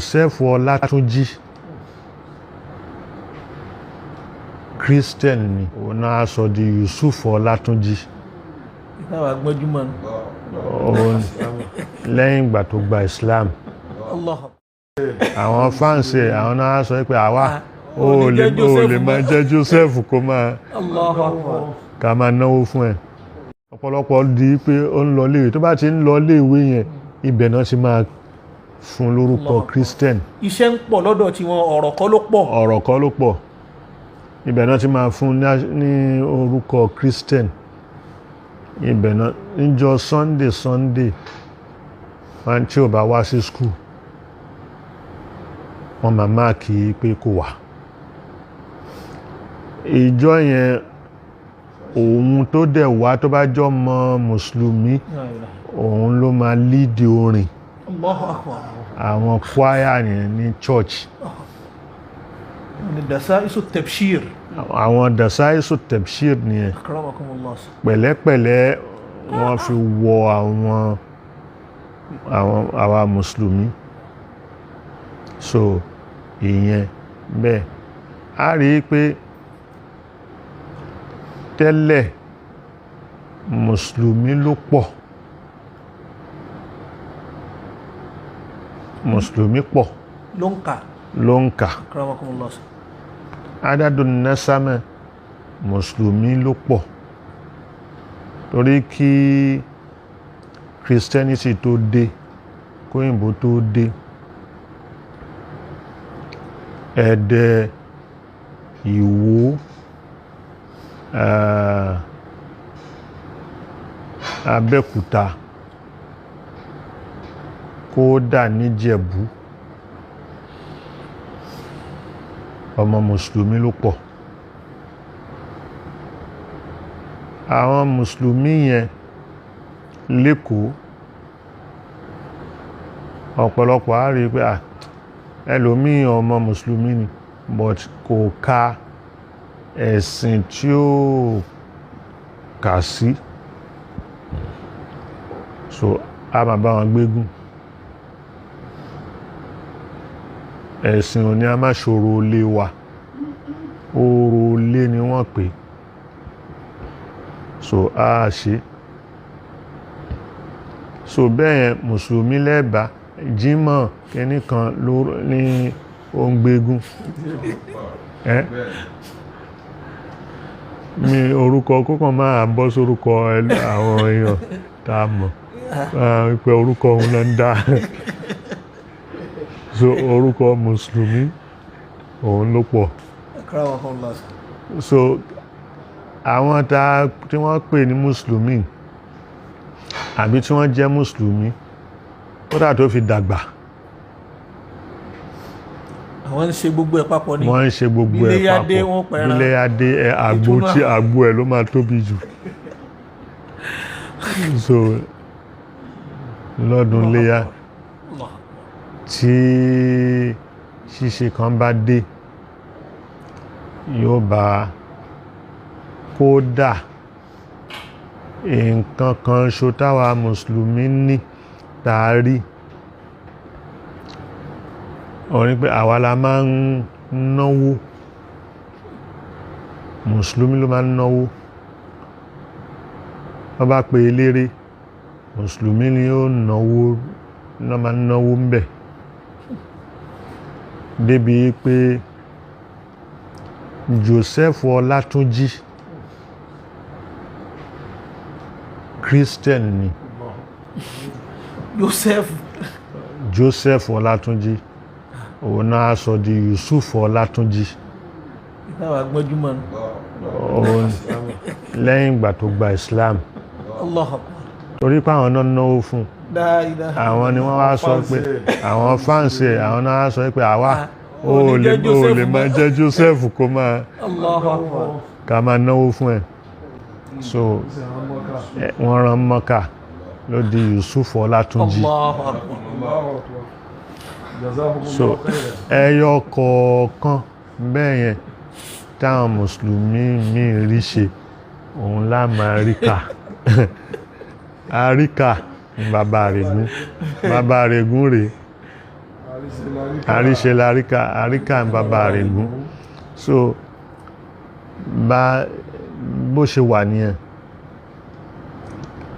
Joseph Ọlátúnjí Christian ni, òun náà sọ di Yusuf Ọlátúnjí. Ìtawà gbọ́njúmọ́ nù. Òun lẹ́yìn ìgbà tó gba Islam. Allah. Àwọn fáǹsì ẹ̀, àwọn náà sọ pé àwa ó ó ní lè jẹ́ ó Joseph lè mọ́. Máa jẹ́ Joseph kó máa Allahu Akbar. ká máa náwó fún ẹ. Ọ̀pọ̀lọpọ̀ di pé ó ń lọ léèwé, tó bá ti ń lọ léèwé yẹn, ibẹ̀ náà ti máa fún lórúkọ Allah. Christian. Iṣẹ́ ń pọ̀ lọ́dọ̀ tiwọn, ọ̀rọ̀ kọ́ ló pọ̀. Ọ̀rọ̀ kọ́ ló pọ̀, ibẹ̀ náà ti máa fún ní orúkọ Christian. Ibẹ̀ náà níjọ́ Sunday, Sunday wọn tí ò bá wá sí school, wọ́n máa mark pé kò wá ìjọ yẹn. Òun tó dẹ̀ wá, tó bá jọ mọ́ mùsùlùmí, òun ló máa lead orin. Allahu Akbar. Àwọn choir yẹn ní church. Ní dasaisu tabshir. Àwọn dasaisu tabshir nìyẹn. Akramakumullah. Pẹ̀lẹ́pẹ̀lẹ́ wọ́n fi wọ àwọn àwa mùsùlùmí. So ìyẹn bẹ́ẹ̀, a rí i pé tẹ́lẹ̀ mùsùlùmí ló pọ̀, mùsùlùmí pọ̀. Ló ń kà. Ló ń kà. Akramakumullah. Adádùn nẹ́sàmẹ́, mùsùlùmí ló pọ̀, torí kí Christianity tó dé, kóyìnbó tó dé, Ẹdẹ, Ìwó, Abẹ́òkúta, kódà níjẹ̀bú, ọmọ mùsùlùmí ló pọ̀. Àwọn mùsùlùmí yẹn lẹ́kọ̀ọ́, ọ̀pọ̀lọpọ̀ á rí pé ẹlòmíì ọmọ mùsùlùmí ni, but kò ka ẹ̀sìn tí ó kà sí, so a máa bá wọn gbégún. Ẹ̀sìn ò ní a má ṣòro ilé wa, orò ilé ni wọ́n pè, so a ṣe. So bẹ́ẹ̀ yẹn, mùsùlùmí lẹ́ẹ̀bá jímọ̀ kìíní kan ló ní ó ń gbégún ẹ́ mi orúkọ kókàn máa bọ́ sórúkọ àwọn èèyàn tá a mọ̀ pé orúkọ òun náà ń dá. So orúkọ mùsùlùmí òun ló pọ̀. Akramakumullah. So àwọn tá tí wọ́n pè ní mùsùlùmí àbí tí wọ́n jẹ́ mùsùlùmí kódà tó fi dàgbà, Àwọn ń ṣe gbogbo ẹ̀ papọ̀ ni. Wọ́n ń ṣe gbogbo ẹ̀ Bíléyá dé, papọ̀. wọ́n pẹran. Bíléyá dé, ẹ àgbo Ìtúnu tí àgbo ẹ̀ ló máa tóbi jù. So lọ́dún léyá, Allah. tí ṣíṣe kan bá dé, yóò bá kódà nǹkan kan ṣo táwa mùsùlùmí ní tààrí ó ní pé àwa la máa ń náwó, mùsùlùmí ló máa ń náwó. Wọ́n bá pe eléré, mùsùlùmí ni ó náwó, ló máa ń náwó ń bẹ̀, débi pé Joseph Ọlátúnjí Christian ni. Joseph. Joseph Ọlátúnjí, òun náà sọ di Yusuf Ọlátúnjí. Ìtawà gbọ́njúmọ́ nù. Òun lẹ́yìn ìgbà tó gba Islam. Allah Akbar. Torí pé àwọn náà náwó fún un. La ilaha. Àwọn ni wọ́n wá sọ pé àwọn fáǹsì ẹ̀, àwọn náà wá sọ pé àwa ó ó ní lè jẹ́ ó lè Joseph máa mọ́. Jẹ́ Joseph kó máa Allahu Akbar. ká máa náwó fún ẹ. So wọ́n rán Mọ́kà ló di Yusuf Ọlátúnjí. Allahu Akbar. So ẹyọ kọ̀ọ̀kan bẹ́ẹ̀ yẹn táwọn mùsùlùmí míì rí ṣe, òun lá máa rí kà. Àríkà ní bàbá rẹ̀gún, bàbá rẹ̀gún rèé. Àríṣe láríkà, àríkà ń bàbá àrègún. So bá bó ṣe wà nìyẹn,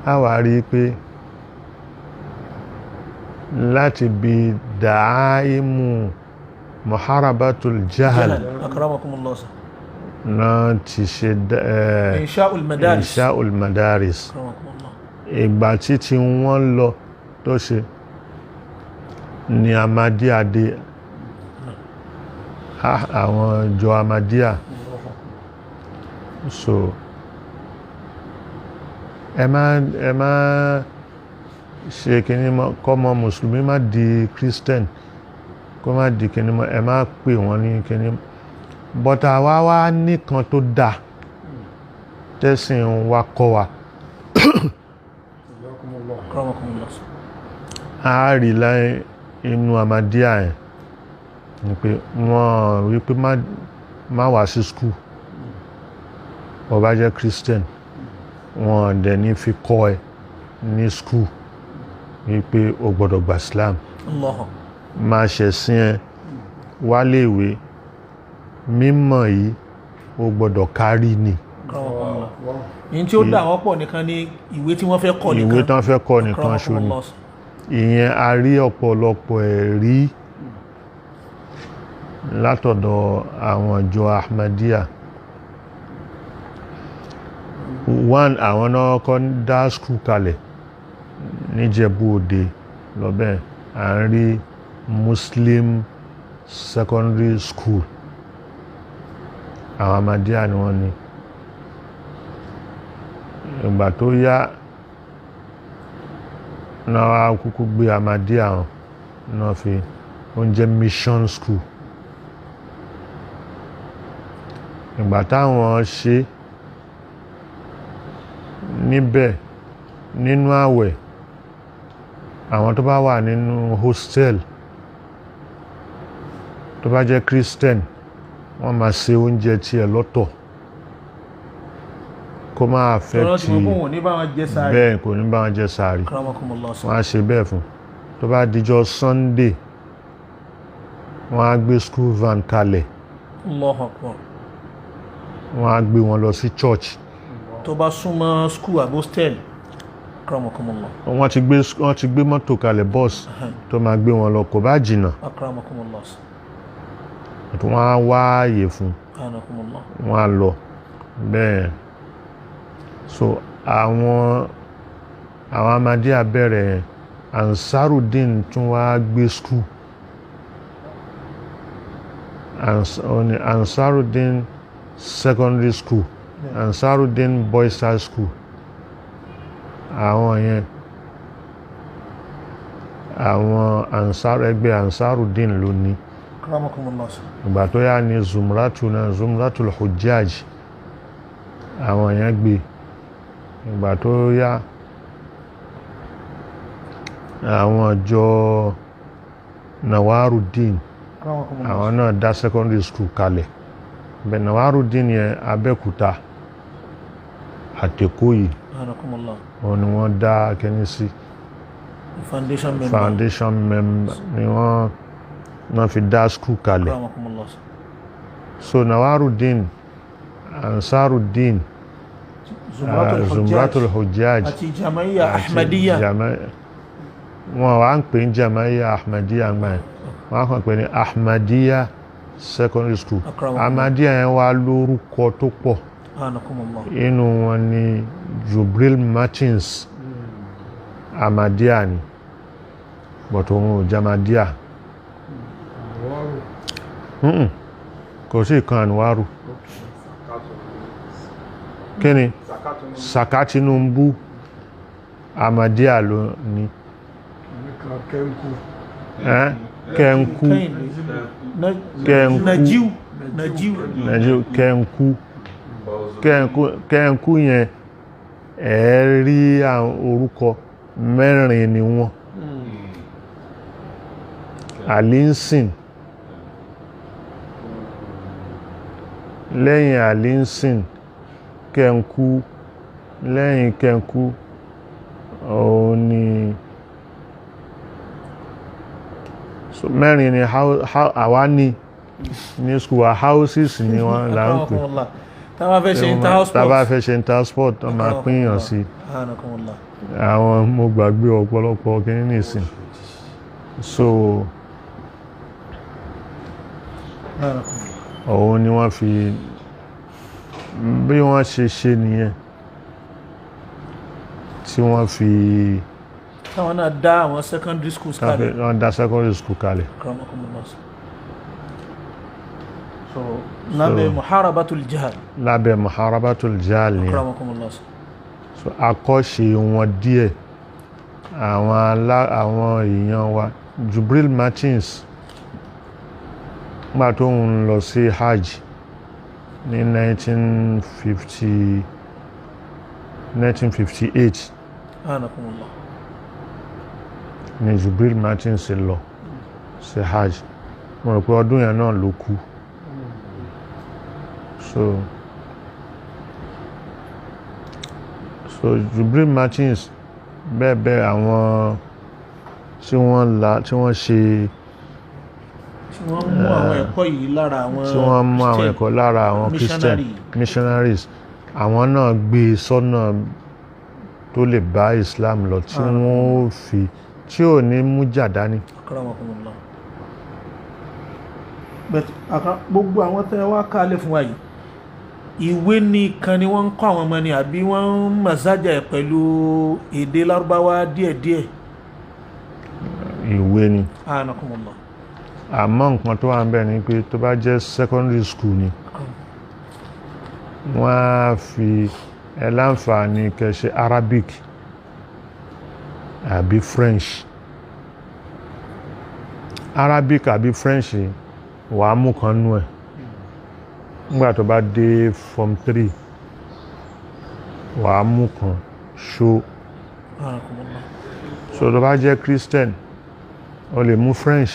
a wà rí i pé láti bí dàáìmù muharabatul jahal Akramakumullah sir. Náà ti ṣe Insha'ul madaris. Insha'ul madaris. Akramakumullah. Ìgbà tí tí wọ́n lọ tó ṣe ni Ahmadiyya dé. Ah, àwọn ìjọ Ahmadiyya. So ẹ má ṣe kíní mọ́, kọ́mọ mùsùlùmí má di Christian, kó má di kíní mọ́, ẹ má pè wọ́n ní kíní. But àwa wá nìkan tó dáa tẹ́sìn wa kọ́ wa. Akramakumullah sir. A rí láì inú Ahmadiyya yẹn ni pé wọ́n wí pé má wá sí school ó bá jẹ́ Christian, wọ́n dẹ̀ ní fi kọ́ ẹ ní school wípé o gbọ́dọ̀ gba Islam. Allah. Máa ṣẹ̀sìn ẹ wálé, ìwé mímọ̀ yìí o gbọ́dọ̀ kárí ni. Akramakumullah. Yìí tí ó dà wọ́n pọ̀ nìkan ni ìwé tí wọ́n fẹ́ kọ́ nìkan. Ìwé tán fẹ́ kọ́ nìkan ṣo ni. Akramakumullah sir. Ìyẹn a rí ọ̀pọ̀lọpọ̀ ẹ̀rí látọ̀dọ̀ àwọn ìjọ Ahmadiyya. One, àwọn náà kọ́ dá school kalẹ̀ níjẹ̀bú Òde lọ́bẹ̀, à ń rí Muslim secondary school, àwọn Ahmadiyya ni wọ́n ní. Ìgbà tó yá náà wá kúkú gbé Ahmadiyya hàn náà fi oúnjẹ mission school. Ìgbà táwọn ṣe níbẹ̀ nínú àwẹ̀, àwọn tó bá wà nínú hostel tó bá jẹ́ Christian, wọ́n máa ṣe oúnjẹ tiẹ̀ lọ́tọ̀ kó máa fẹ́ Tọ́lá ti ti mọ̀ pé òun ò ní bá wọn jẹ sáré. Bẹ́ẹ̀, kò ní bá wọn jẹ sàárì. Akramakumullah sir. Wọ́n á ṣe bẹ́ẹ̀ fún tó bá dijọ́ Sunday, wọ́n á gbé school van kalẹ̀. Allahu akbar. Wọ́n á gbé wọn lọ sí church. Tó bá súnmọ́ school àbí hostel. Akramakumullah. Wọ́n ti gbé mọ́tò kalẹ̀, bus tó máa gbé wọn lọ, kò bá jìnnà. Akramakumullah sir. Wọ́n á wá ààyè fún. Akramakumullah. Wọ́n á lọ bẹ́ẹ̀. So àwọn Ahmadiyya bẹ̀rẹ̀, Ansarudeen tún wá gbé school. Ó ní Ansarudeen Secondary School, Ansarudeen Boys High School. Àwọn yẹn, àwọn Ansar, ẹgbẹ́ Ansarudeen ló ní. Akramakumullah sir. Ìgbà tó yá ni Zumratu náà, Zumratul Hujjaj, àwọn yẹn gbé. Ìgbà tó yá, àwọn ìjọ Nawarudeen, Akramakumullah. Àwọn náà dá secondary school kalẹ̀ bẹ́ẹ̀. Nawarudeen yẹn, Abẹ́òkúta àtẹ̀kọ́ yìí, Akramakumullah. òun ni wọ́n dá kẹ́ni sí. Foundation member. Foundation member ni wọ́n fi dá school kalẹ̀. Akramakumullah sir. So Nawarudeen, Ansarudeen, Zumratul Hujjaj. Zumratul Hujjaj Àti Jamaiya Ahmadiyya. Wọn wá ń pè ní Jamaiya Ahmadiyya ńgbà yẹn, wọ́n á kàn pè ní Ahmadiyya Secondary School. Akramakumullah. Ahmadiyya yẹn wá lórúkọ tó pọ̀. Akramakumullah. Inú wọn ni Jubril Martins, Ahmadiyya ni, but òun ò jẹ́ Ahmadiyya. Kò sí ìkan Anwaru. Kí ni Saka Tinubu, Ahmadiyya ló ní. Ẹ́ Kẹ́ńkú. Kẹ́hìndé. Kẹ́ńkú. Najiu. Najiu. Nàìjíríà, Kẹ́ńkú, Kẹ́ńkú, Kẹ́ńkú yẹn, ẹ̀ rí àwọn orúkọ mẹ́rin ni wọ́n. Alinsin, lẹ́yìn Alinsin, Kẹ́ńkú, lẹ́yìn Kẹ́ńkú, òun ni. So mẹ́rin ni àwa ní ní school wa, houses ni wọ́n là ń pè. Akramakumullah. Tá bá fẹ́ ṣe inter-house Tá bá sport. fẹ́ ṣe inter-sport, wọ́n máa pínyàn sí. Akramakumullah. Àwọn mo gbàgbé ọ̀pọ̀lọpọ̀ kìíní nìsín. So Akramakumullah. òun ni wọ́n fi bí wọ́n ṣe ṣe nìyẹn tí wọ́n fi Táwọn náà dá àwọn secondary schools kalẹ̀. Wọ́n dá secondary school kalẹ̀. Akramakumullah. So lábẹ́ muharabatul jahal. Lábẹ́ muharabatul jahal nìyẹn. Akramakumullah. So akọ́ṣe wọn díẹ̀, àwọn alá àwọn èèyàn wa, Jubril Martins, nígbà tó ń lọ sí hajj ní 1958 Akramakumullah. ní Jubril Martins lọ sí hajj. Mo rò pé ọdún yẹn náà ló kú. So Jubril Martins, bẹ́ẹ̀ bẹ́ẹ̀, àwọn tí wọ́n la tí wọ́n ṣe Tí wọ́n mú àwọn ẹ̀kọ́ yìí lára àwọn tí wọ́n mú àwọn Christian ẹ̀kọ́ lára àwọn Christian missionary. missionaries, àwọn náà gbé e sọ́nà tó lè bá Islam lọ, tí wọ́n ó fi tí ò ní mú jà dání. Akramakumullah. But gbogbo àwọn tẹ́ wá kálẹ̀ fún wa yìí, ìwé nìkan ni wọ́n ń kọ́ àwọn ọmọ ni, àbí wọ́n ń masájà ẹ̀ pẹ̀lú èdè Lárúbáwá díẹ̀díẹ̀? Ìwé ni. Akramakumullah. Àmọ́ nǹkan tó wà ń bẹ̀ ni pé tó bá jẹ́ secondary school ni, wọ́n á fi ẹ láǹfààní kẹ́ ṣe Arabic àbí French. Arabic àbí French, wàá mú kan nú ẹ̀ nígbà tó bá dé form 3, wàá mú kan ṣó. Akramakumullah. So tó bá jẹ́ Christian, o lè mú French.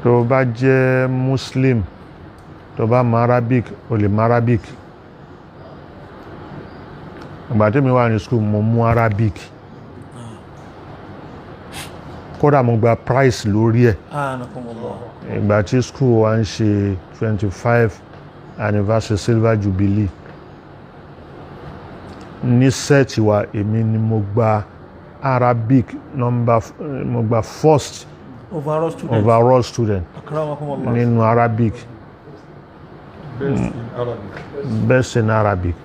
Tó bá jẹ́ Muslim, tó bá mọ Arabic, o lè mọ Arabic. Ìgbà tí mi wà ní school, mo mú Arabic, kódà mo gba prize lórí ẹ̀. Akramakumullah. Ìgbà tí school wa ń ṣe 25 anniversary silver jubilee ní set wa, èmi ni mo gba Arabic number, mo gba first Overall student. Overall student Akramakumullah. nínú Arabic. Best in Arabic. Best in Arabic,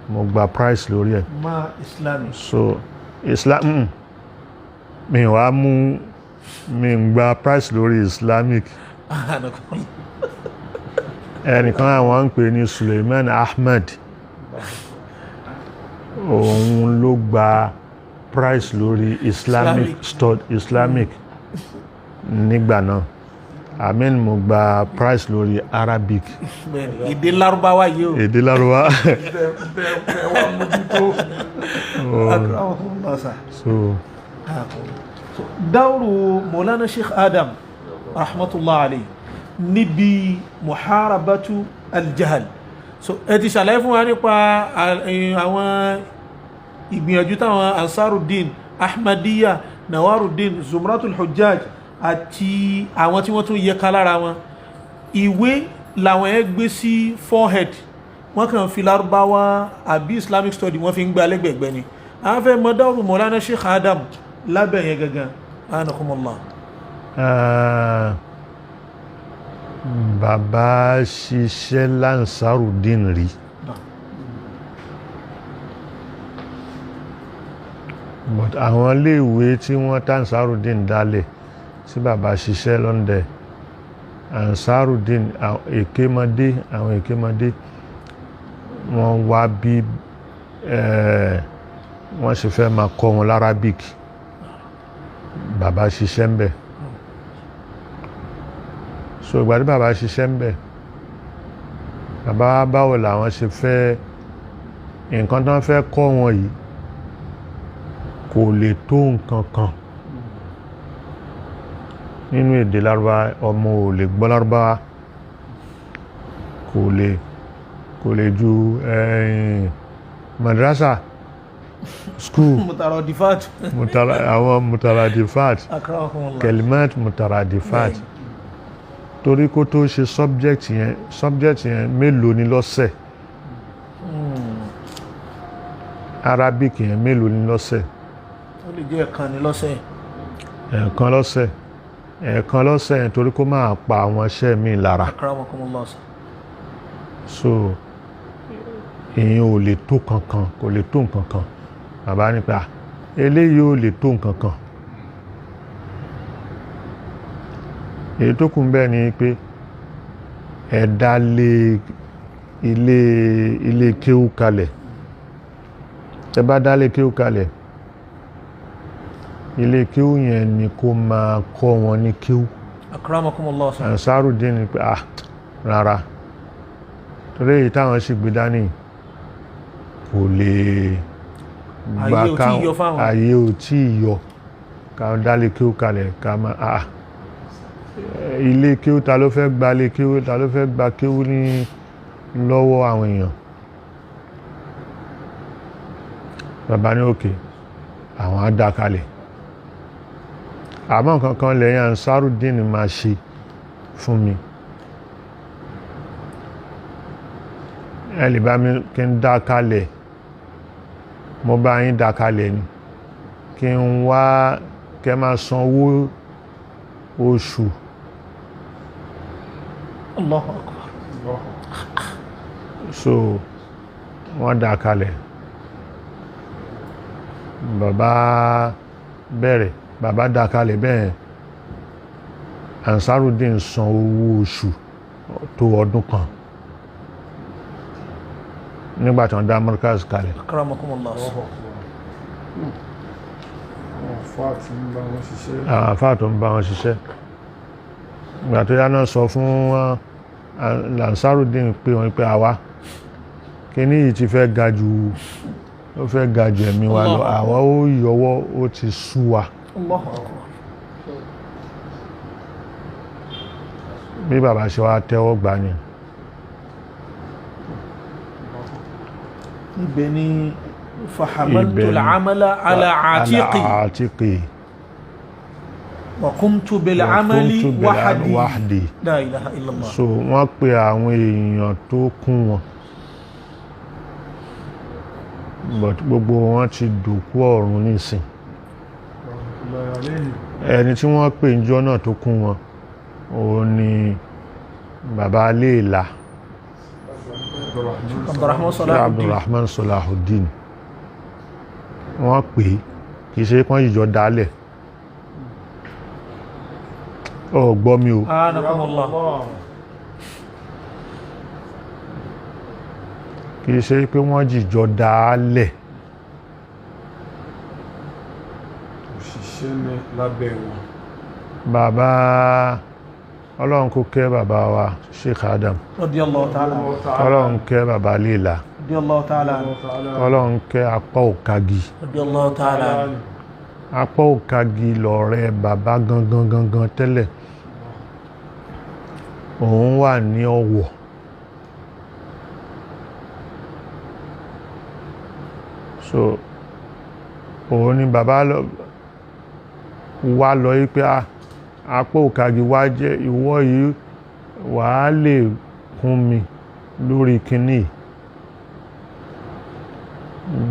mo gba prize lórí ẹ̀. Ma Islamic. So Islam, mi wá mú mi ń gba prize lórí Islamic. Akramakumullah. Ẹnìkan àwọn ń pè ní Suleiman Ahmed, òun ló gba prize lórí Islamic Islamic. stud Islamic nígbà náà. Amen, mo gba prize lórí Arabic. Bẹ́ẹ̀ni, èdè Lárúbáwá yìí o. Èdè Lárúbáwá. Tẹ tẹ tẹ wá mójútó. Akramakumullah sir. So So, dáwùrù Mawlana Sheikh Adam rahmatullah alayhi níbi muharabatu aljahal. So ẹ ti ṣàlàyé fún wa nípa àwọn ìgbìyànjú táwọn Ansaruddin, Ahmadiyya, Nawaruddin, Zumratul Hujjaj àti àwọn tí wọ́n tún yẹ ká lára wọn. Ìwé làwọn ẹ gbé sí forehead, wọ́n kàn fi Lárúbáwá àbí Islamic study, wọ́n fi ń gba lẹ́gbẹ̀gbẹ́ ni. Àwọn fẹ́ mọ dáwùrù Mawlana Sheikh Adam lábẹ́ yẹn gangan. Anakumullah. Bàbá ṣiṣẹ́ l'Ansarudeen rí, but àwọn iléèwé tí wọ́n t'Ansarudeen dálẹ̀ tí bàbá ṣiṣẹ́ lọ́ndẹ̀ Ansarudeen, Èkémọdé, àwọn Èkémọdé, wọ́n wá bí wọ́n ṣe fẹ́ máa kọ́ wọn l'Arabic. Bàbá ṣiṣẹ́ ń bẹ̀. So ìgbà tí bàbá ṣiṣẹ́ ń bẹ̀, bàbá wa báwo làwọn ṣe fẹ́ nǹkan tó ń fẹ́ kọ́ wọn yìí kò lè tó nǹkan kan nínú èdè Lárúbáwá. Ọmọ ò lè gbọ́ Lárúbáwá, kò lè ju madrasa. school. Mutaradifat. Àwọn mutaradifat. Akramakumullah. Kelimat mutaradifat. Torí kó tó ṣe subject yẹn, subject yẹn mélòó ni lọ́sẹ̀? Arabic yẹn mélòó ni lọ́sẹ̀? Ó lè jẹ́ ẹ̀kan ní lọ́sẹ̀. Ẹ̀ẹ̀kan lọ́sẹ̀. Ẹ̀ẹ̀kan lọ́sẹ̀ yẹn torí kó máa pa àwọn iṣẹ́ mi lára. Akramakumullah. So èyàn ò lè tó kankan, kò lè tó nǹkankan. Bàbá ní pé eléyìí ò lè tó nǹkankan. Èyí tó kù bẹ́ẹ̀ ni pé ẹ̀dá lé ilé kéwú kalẹ̀. Tẹ́ bá dá lé kéwú kalẹ̀, ilé kéwú yẹn ni kó máa kọ́ wọn ní kéwú. Akramakumullah. Ansarudeen ni pé rárá, torí èyí táwọn sì gbé dání kò lè gba káwọn, ayé ò tí ì yọ ká dá lé kéwú kalẹ̀ ká máa ilé kéwú. Ta ló fẹ́ gba ilé kéwú? Ta ló fẹ́ gba kéwú ní lọ́wọ́ àwọn èèyàn? Bàbá ní òkè àwọn á dá kalẹ̀, àmọ́ nǹkan kan lẹ́yìn Ansarudeen máa ṣe fún mi, ẹ lè bá mi kí n dá kalẹ̀, mo bá yín dá kalẹ̀ ni, kí n wá kẹ́ máa sanwó oṣù. Allahu Akbar. So wọ́n dá kalẹ̀, bàbá bẹ̀rẹ̀, bàbá dá kalẹ̀ bẹ́ẹ̀. Ansarudeen san owó oṣù tó ọdún kan nígbà tí wọ́n dá Markaz kalẹ̀. Akramakumullah. Àwọn àfáà tó ń bá wọn ṣiṣẹ́. Ìgbà tó yá náà sọ fún Ansarudeen pé wọ́n pé àwa kíní yìí ti fẹ́ ga jù, ó fẹ́ ga jù ẹ̀mí wa lọ, àwa ó yọwọ́, ó ti sú wa. Bí bàbá ṣe wá tẹ́wọ́ gbà ni. Ibẹ̀ ni fahamaltu al-amala ala atiqi wa qumtu bil-amali wahdi. La ilaha illallah. So wọ́n pe àwọn èèyàn tó kún wọn, but gbogbo wọn ti dòkú ọ̀run nísìn. Ẹni tí wọ́n pè ń jọ́ náà tó kún wọn, òun ni bàbá Léèlà, Abdulrahman Salahuddin. Wọ́n pè é, kìí ṣe pọ́n ìjọ dálẹ̀. Ó gbọ́ mi o. Kìí ṣe pé wọ́n jìjọ dálẹ̀. Òṣìṣẹ́ ní lábẹ́ wọn. Bàbá Ọlọ́run kó kẹ́ bàbá wa Sheikh Adam. Radiyallahu ta'ala. Ọlọ́run kẹ́ bàbá Léèlà. Radiyallahu ta'ala. Ọlọ́run kẹ́ apá òkagi. Radiyallahu ta'ala. Apá òkagi lọ̀rẹ́ bàbá gangan gangan tẹ́lẹ̀. Òun wà ní Ọ̀wọ̀. So òun ni bàbá wá lọ yí pé apá òkagi wá jẹ́ ìwọ yìí wà á lè kún mi lórí kíní,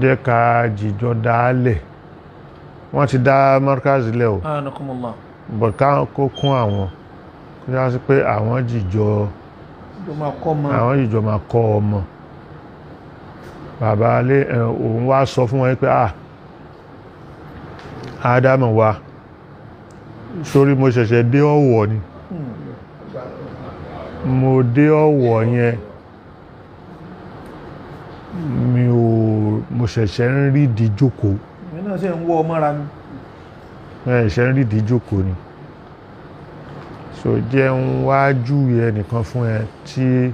jẹ́ ká jìjọ dálẹ̀. Wọ́n ti dá Markaz lẹ̀ o, but ká kó kún àwọn, kó já sí pé àwọn jìjọ máa kọ́ ọmọ. Bàbá lé òun wá sọ fún wọn pé Ádámù wa sórí mo ṣẹ̀ṣẹ̀ dé Ọ̀wọ̀ ni, mo dé Ọ̀wọ̀ yẹn, mi ò, mo ṣẹ̀ṣẹ̀ ń rí ìdíjókòó. Mi náà ṣe ń wọ́ ọmọ ra mi. Mo ṣẹ̀ṣẹ̀ ń rí ìdíjókòó ni. So jẹ́ ń wá júwe ẹnìkan fún ẹ tí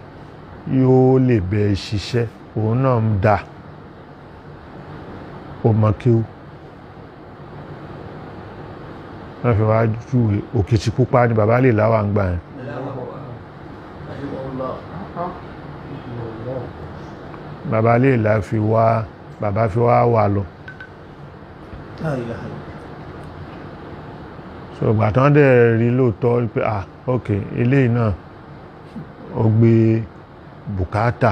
yóò lè bẹ ṣiṣẹ́, òun náà ń da, ó mọ kéwú. Wọ́n fi wá júwe Òkìtìpupa ni bàbá Léèlà wà ń gbà yẹn. Bàbá Léèlà fi wá, bàbá fi wá wà lọ. La ilaha illallah. So ìgbà tán dẹ̀ rí lóòótọ́ pé ah ok, eléyìí náà ó gbé bùkátà.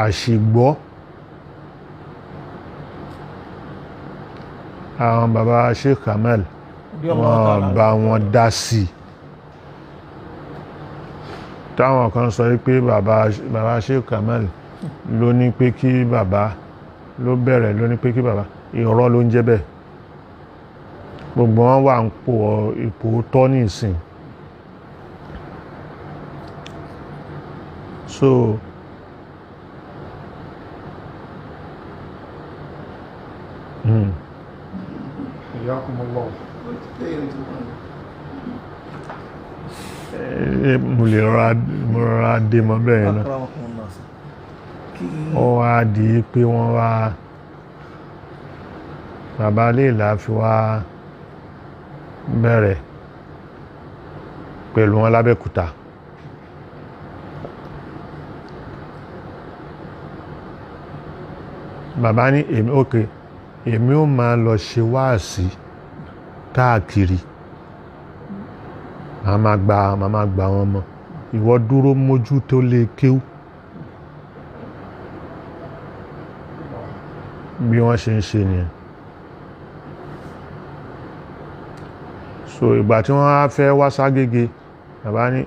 Àṣìgbọ́ àwọn bàbá Sheikh Kamal wọ́n bá wọn dá sí. Táwọn kan sọ pé bàbá Sheikh Kamal ló ní pé kí bàbá ló bẹ̀rẹ̀, ló ní pé kí bàbá, irọ́ ló ń jẹ́ bẹ́ẹ̀. Gbogbo wọn wà ń pò ipò tọ́ ní ìsìn. So mo lè rọra dé mọ́ bẹ́ẹ̀ náà. Ó wá di pé wọ́n wá bàbá Léèlà fi wá bẹ̀rẹ̀ pẹ̀lú wọn lábẹ́kúta. Bàbá ní èmi ókè, èmi ó máa lọ ṣe wáàsí káàkiri, màá máa gba wọn mọ́, ìwọ dúró mójú tó lè kéwú. Bí wọ́n ṣe ń ṣe nìyẹn. So ìgbà tí wọ́n á fẹ́ wá ságége, bàbá ní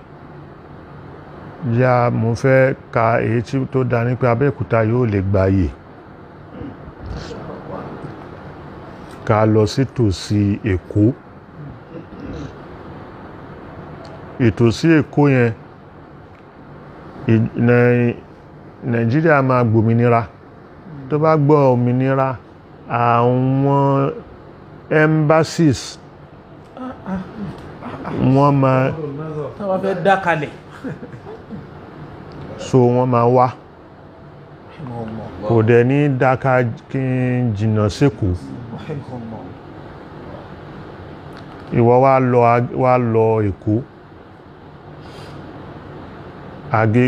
yá mo fẹ́ ka èyí tí tó dá ní pé Abẹ́òkúta yóò lè gbààyè ká lọ sí tòsí Èkó. Ìtòsí Èkó yẹn, Nàìjíríà máa gbòmìnira. Tó bá gbọ́ òmìnira, àwọn embassies wọ́n máa wọ́n fẹ́ dá kalẹ̀, so wọ́n máa wá, kò dẹ̀ ní dáka kí n jìnnà sékòó. Ìwọ wá lọ Èkó, àgé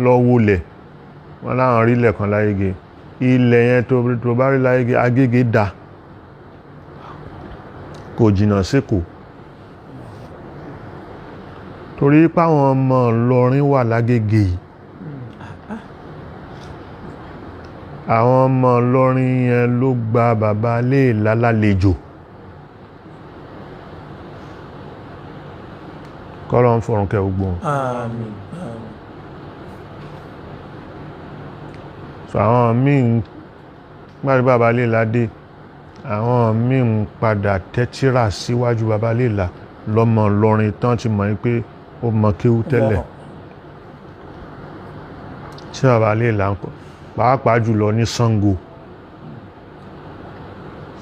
lọ wọlẹ̀, wọ́n láwọn rí ilẹ̀ kan láyége. Ilẹ̀ yẹn tó bá rí láyége, Agége dá, kò jìnnà sékòó. Torí páwọn ọmọ Ìlọrin wà lágége yìí, àwọn ọmọ Ìlọrin yẹn ló gba bàbá Léèlà lálejò. Kọ́lọ́ ń fọ̀rùn kẹ́ gbogbo wọn. Àmín. So àwọn míì ń gbàdé bàbá Léèlà dé, àwọn míì ń padà tẹ́tírà síwájú bàbá Léèlà lọ́mọ Ìlọrin tán ti mọ̀ pé ó mọ kéwú tẹ́lẹ̀. Tí bàbá Léèlà ń kọ́, pàápàá jùlọ ní Ṣàngó.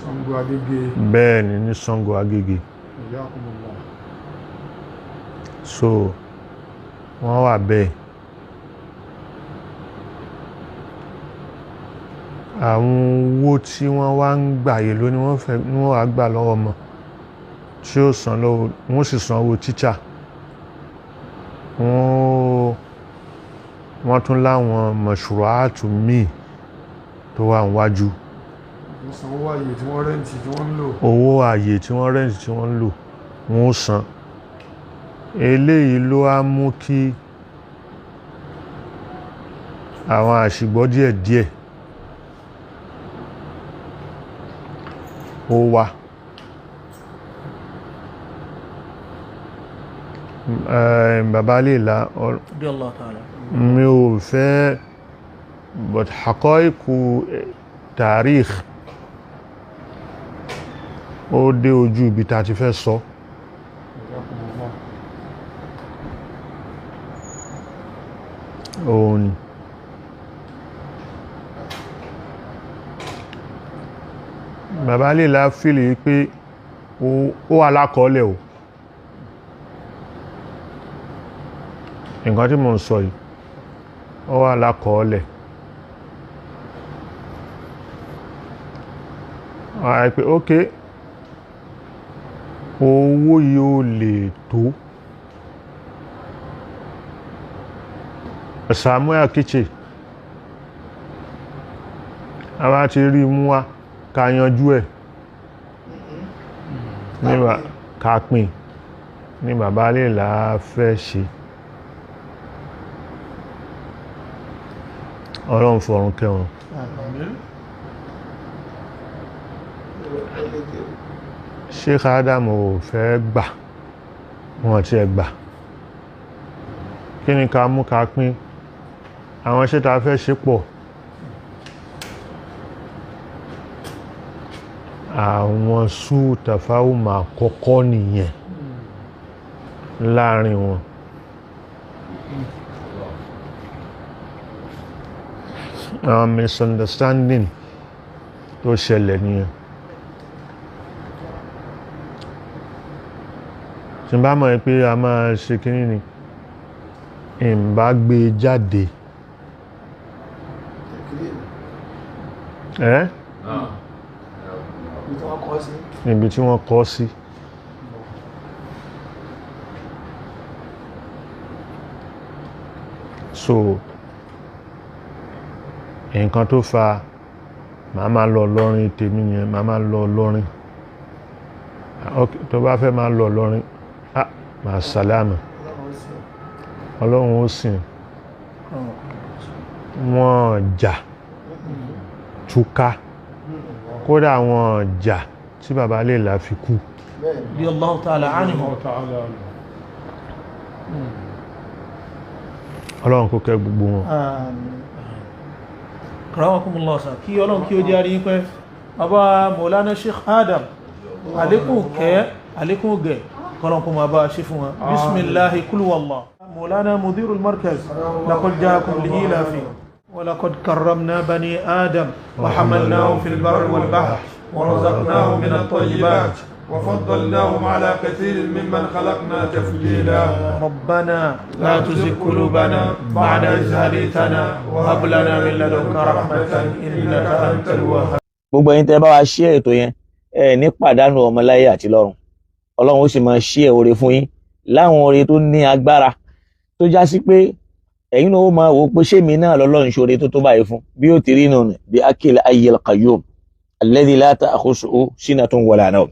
Ṣàngó Agége. Bẹ́ẹ̀ ni, ní Ṣàngó Agége. So wọ́n wà bẹ́ẹ̀. Àwọn owó tí wọ́n wá ń gbà yìí ló ní wọ́n fẹ́ ní wọ́n wá gbà lọ́wọ́ ọmọ tí ó san lọ́wọ́, wọ́n sì san owó tíṣà. Wọ́n tún láwọn mọ̀ṣúráàtù míì tó wà níwájú. Wọ́n san owó àyè tí wọ́n rẹ́ǹtì tí wọ́n ń lò. Owó àyè tí wọ́n rẹ́ǹtì tí wọ́n ń lò, wọ́n ó san. Eléyìí ló á mú kí àwọn àṣìgbọ́ díẹ̀díẹ̀ ó wá. Bàbá Léèlà, mi ò fẹ́, but haqaiqu tarikh ó dé ojú ibi tá ti fẹ́ sọ. Òun ni bàbá Léèlà fìlì pé ó wà lákọọ́lẹ̀ o. Nǹkan tí mo ń sọ yìí ó wà lákọọ́lẹ̀. Àì pé ok, Owó yóò lè tó. Samuel Kiche a bá ti rí mú wá ká yanjú ẹ̀ nígbà ká pín ní bàbá lè là fẹ́ ṣe. Ọlọ́run fọ̀run kẹ́wọn. Sheikh Adam ò fẹ́ gbà, wọn ti ẹ̀ gbà. Kí ni ká mú ká pín? Àwọn iṣẹ́ ta fẹ́ ṣe pọ̀. Àwọn sú tàfáwùmà àkọ́kọ́ nìyẹn láàrin wọn. Àwọn misunderstanding tó ṣẹlẹ̀ nìyẹn. Tí n bá mọ̀ pé a máa ṣe kíní ni, n bá gbé e jáde. Ẹ́ níbi tí wọ́n kọ́ sí. So nǹkan tó fa màá máa lọ lọ́rin tèmi yẹn, màá máa lọ lọ́rin. Ok, tó bá fẹ́ máa lọ lọ́rin, ah, màá sàlámù. Ọlọ́run ó sìn. Wọ́n jà túká, kódà wọ́n jà tí bàbá lè là fi kú. Radiyallahu ta'ala anhu. Ọlọ́run kó kẹ́ gbogbo wọn. Àmín. Karamakumullah sir. Kí Ọlọ́run kí ó jẹ́ àrí pẹ́. Bàbá Maulana Sheikh Adam, àlékún kẹ́, àlékún gẹ̀, kọ́lọ́n kó máa bá a ṣe fún wa. Bismillahi kul wallah. Maulana Mudirul Markaz, laqad ja'akum li ilafi. ولقد كرمنا بني آدم وحملناهم في البر والبحر ورزقناهم من الطيبات وفضلناهم على كثير ممن خلقنا تفضيلا. ربنا لا تزغ قلوبنا بعد إذ هديتنا وهب لنا من لدنك رحمة إنك أنت الوهاب. Gbogbo ẹ̀yin tẹ́ bá wa ṣí ètò yẹn, ẹ ní pàdánù ọmọ láyé àti lọ́run. Ọlọ́run ó sì máa ṣí ẹ oore fún yín láwọn oore tó ní agbára tó já sí pé ẹ̀yin náà ó máa wò ó pé ṣé mi náà lọ́lọ́run ṣoore tó tó báyìí fún bí ó ti rí nù ní bí akil ayyil qayyum alladhi la ta'khusuhu sinatun wala nawm.